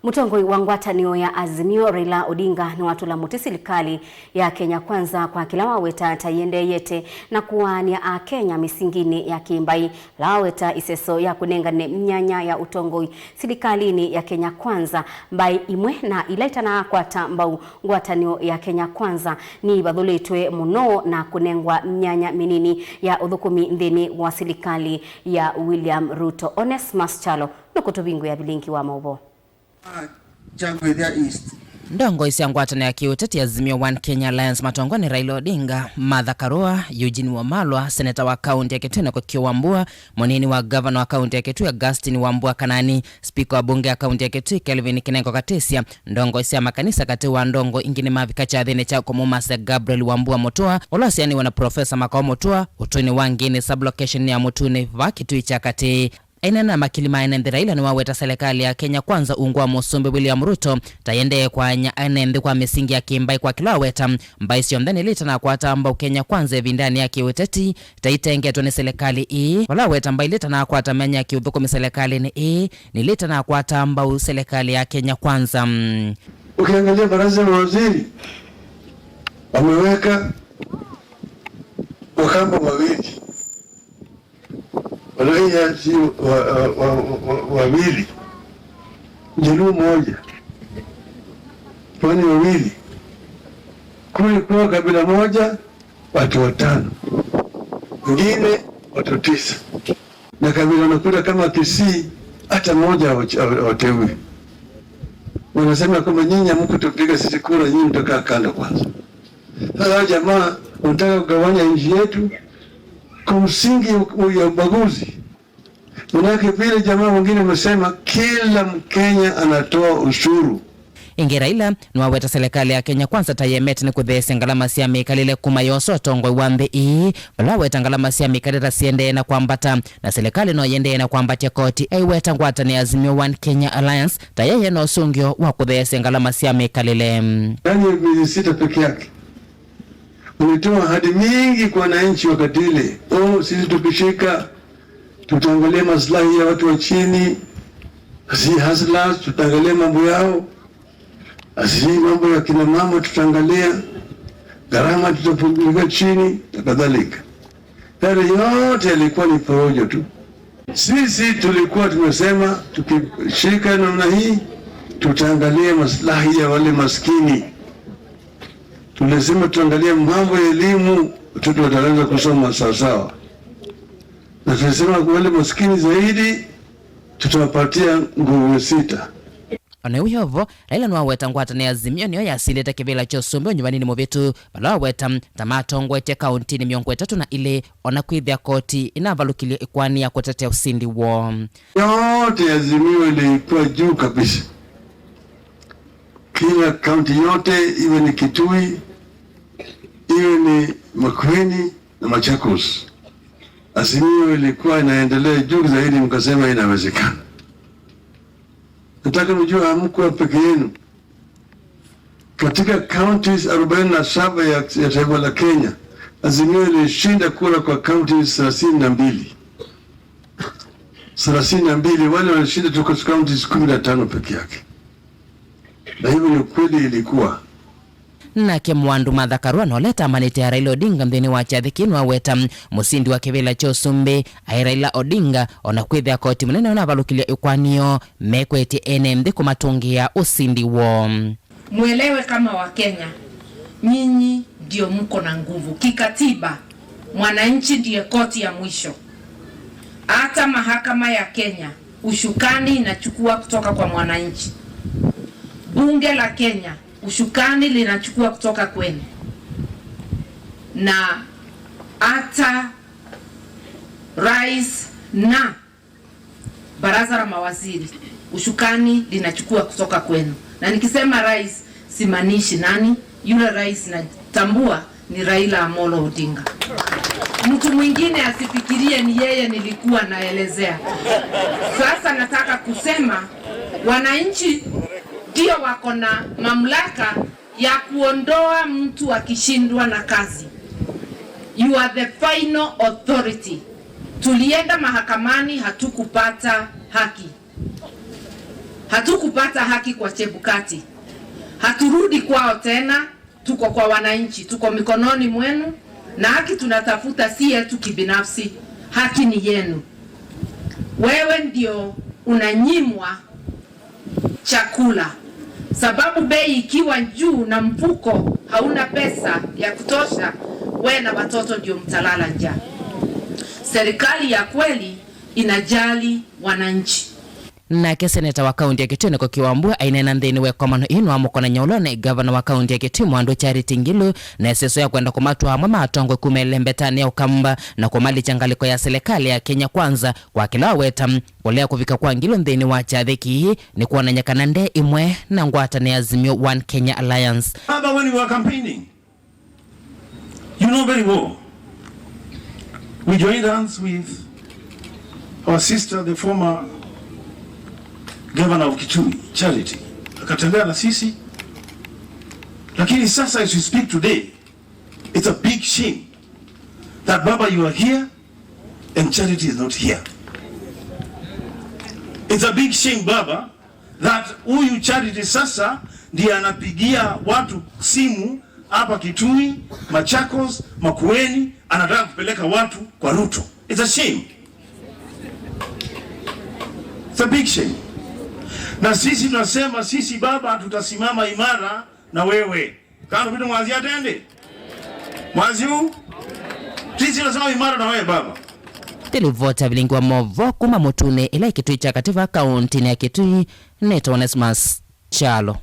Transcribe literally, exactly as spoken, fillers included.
Mũtongoi wa ngwatanĩo ya Azimio, Raila Odinga, nĩwatũla mũtĩ silikalĩ ya Kenya Kwanza kwa kĩla waweta ta ĩendeeyete na kũaanĩa Akenya mĩsinginĩ ya kĩmbaĩ, vala waweta ĩseso ya kũnengane myanya ya ũtongoi silikalĩnĩ ya Kenya Kwanza mbaĩ imwe na ila itanaakwata mbau ngwatanĩo ya Kenya Kwanza nĩivathũlĩtwe mũno na kũnengwa myanya mĩnini ya ũthũkũmi nthĩnĩ wa silikalĩ ya William Ruto. Onesmus Kyalo nũkũtũvingũĩa vilingi wa maũvoo. Kyagwĩthya East. Ndongoi sya ngwatanĩo ya kĩũteti Azimio One Kenya Alliance matongwa nĩ Raila Odinga, Martha Karua, Eugene Wamalwa, seneta wa kaunti ya Kitui na Kũkĩ Wambua, mũnini wa ngavana wa kaunti ya Kitui Augustine Wambua Kanani, spika wa mbunge ya kaunti ya Kitui Kelvin Kinengo Katisya, ndongoi sya makanisa katĩ wa ndongoi ingĩ nĩmavika kyathĩnĩ kya kũmũmasya Gabriel Wambua Mũtũa, ũla ũsyaanĩw'e na Profesa Makau Mũtũa, ũtũinĩ wa Ngĩnĩ sub-location ya Mũtunĩ vaa Kitui kya Katĩ. Aineena na makili ma ene nthĩ, Raila nĩwaweta selekalĩ ya Kenya Kwanza ungu wa Mũsumbĩ William Ruto ta ĩendee kwaany'a ene nthĩ kwa mĩsingi ya kĩmbaĩ kwa kĩla waweta mbaĩ syonthe nĩ ila itanakwataa mbau Kenya Kwanza ĩvindanĩ ya kĩũteti ta itengetwe nĩ selekalĩ ĩĩ, vala waweta mbaĩ ila itanakwata myanya ya kĩũthũkũmi selekalĩnĩ ĩĩ nĩ ila itanakwataa mbau selekalĩ ya Kenya Kwanza. Ukiangalia baraza ya mawaziri, wameweka Wakamba wawili, Waluhya si wa, wa, wa, wa, wawili, Mjaluo mmoja, Pwani wawili, kulikuwa kabila moja, watu watano, wengine watu tisa. Na kabila unakuta kama Kisii, hata mmoja hawa-, hawa-, hawateui. Wanasema kwamba nyinyi hamkutupiga sisi kura, nyinyi mtakaa kando kwanza. Sasa hawa jamaa wanataka kugawanya nchi yetu kwa msingi ya ubaguzi. Manake vile jamaa wengine wamesema, kila Mkenya anatoa ushuru. Ĩngĩ Raila nĩwaweta selekalĩ ya Kenya Kwanza ta yemete nĩ kũtheesya ngalama sya mĩkalĩle kuma yosa ũtongoi wa nthĩ ĩĩ, vala waweta ngalama sya mĩkalĩle ta siendee na kwambata, na selekalĩ no yendee na kwambatya koti, aiweta ngwatanĩo ya Azimio One Kenya Alliance ta yeye na ũsũngĩo wa kũtheesya ngalama sya mĩkalĩle. Ndani ya miezi sita peke yake, ulitoa ahadi mingi kwa wananchi wakati ile. Oh, sisi tukishika, tutaangalia maslahi ya watu wa chini, si hustlers, tutaangalia mambo yao, si mambo ya kina mama tutaangalia, gharama tutapeleka chini na kadhalika. Yale yote yalikuwa ni porojo tu. Sisi tulikuwa tumesema tukishika namna hii, tutaangalia maslahi ya wale maskini. Tulisema tutaangalia mambo ya elimu, watoto wataweza kusoma sawasawa. Na tulisema wale maskini zaidi, tutawapatia nguruwe sita. O na ĩu yo vo, Raila nĩwaweta ngwatanĩo ya Azimio nĩyo yasilĩte kĩvĩla kya ũsumbĩ ũnyuvaninĩ mũvĩtu, vala waweta ta matongoetye kauntinĩ mĩongo ĩtatũ na ilĩ, o na kwĩthĩa koti ĩnavalũkilye ĩkoani ya kũtetea ũsindi woo. Yote ya Azimio ilikuwa juu kabisa. Kila kaunti yote, iwe ni Kitui, iwe ni Makueni na Machakos, Azimio ilikuwa inaendelea juu zaidi, mkasema inawezekana. Nataka mjue hamkuwa peke yenu. Katika counties arobaini na saba ya, ya taifa la Kenya, Azimio ilishinda kura kwa counties thelathini na mbili. Thelathini na mbili, wale walishinda tu kwa counties kumi na tano peke yake. Na hivyo ni kweli ilikuwa. Nake Mwandu Martha Karua noleta amanĩte ya Raila Odinga nthĩnĩ wa kyathĩ kĩĩ nĩwaweta mũsindi wa kĩvĩla kya ũsumbĩ aĩ Raila Odinga, o na kwĩthĩa koti mũnene ũnavalũkilye ĩkwanĩo mekwetye ene nthĩ kũmatũngĩa ũsindi woo. Mwelewe kama Wakenya, nyinyi ndio mko na nguvu. Kikatiba, mwananchi ndiye koti ya mwisho. Hata mahakama ya Kenya, ushukani inachukua kutoka kwa mwananchi. Bunge la Kenya, ushukani linachukua kutoka kwenu. Na hata rais na baraza la mawaziri, ushukani linachukua kutoka kwenu. Na nikisema rais, simaanishi nani, yule rais natambua ni Raila Amolo Odinga. Mtu mwingine asifikirie ni yeye nilikuwa naelezea. Sasa nataka kusema, wananchi ndio wako na mamlaka ya kuondoa mtu akishindwa na kazi. You are the final authority. Tulienda mahakamani, hatukupata haki. Hatukupata haki kwa Chebukati. Haturudi kwao tena, tuko kwa wananchi, tuko mikononi mwenu, na haki tunatafuta si yetu kibinafsi, haki ni yenu. Wewe ndio unanyimwa chakula, sababu bei ikiwa juu na mfuko hauna pesa ya kutosha, we na watoto ndio mtalala njaa. Serikali ya kweli inajali wananchi. Nake seneta wa kaunti ya Kitui Niko Kiwambua aineena nthĩnĩ wa ĩkomano ĩno amũkonany'a ũlone ngavana wa kaunti ya Kitui Mwandũ Charity Ngilu na ĩseso ya kwenda kũmatwaa amwe ma atongoi kuma ĩlembetanĩ ya Ũkamba na kũmalikya ngalĩko ya silikalĩ ya Kenya Kwanza, kwa kĩla aweta kũlea kũvika kwa Ngilu nthĩnĩ wa kyathĩ kĩĩ nĩ kwonany'a kana nde ĩmwe na ngwatanĩo ya Azimio One Kenya Alliance. Remember when we were campaigning? You know very well. We joined hands with our sister, the former governor of Kitui, Charity. Akatembea na sisi. Lakini sasa, as we speak today, it's a big shame that, Baba, you are here and Charity is not here. It's a big shame, Baba, that huyu Charity sasa ndiye anapigia watu simu hapa Kitui, Machakos, Makueni, anataka kupeleka watu kwa Ruto. It's a shame. It's a big shame. Na sisi tunasema, sisi, Baba, tutasimama imara na wewe. Kando vitu mwazi atende. Mwazi huu. Sisi tunasema imara na wewe, Baba. Nĩ livoti ya vilingi wa maũvoo kuma Mũtunĩ ĩla ĩ Kitui kya Katĩ va kauntinĩ ya Kitui, nĩtawa Onesmus Kyalo.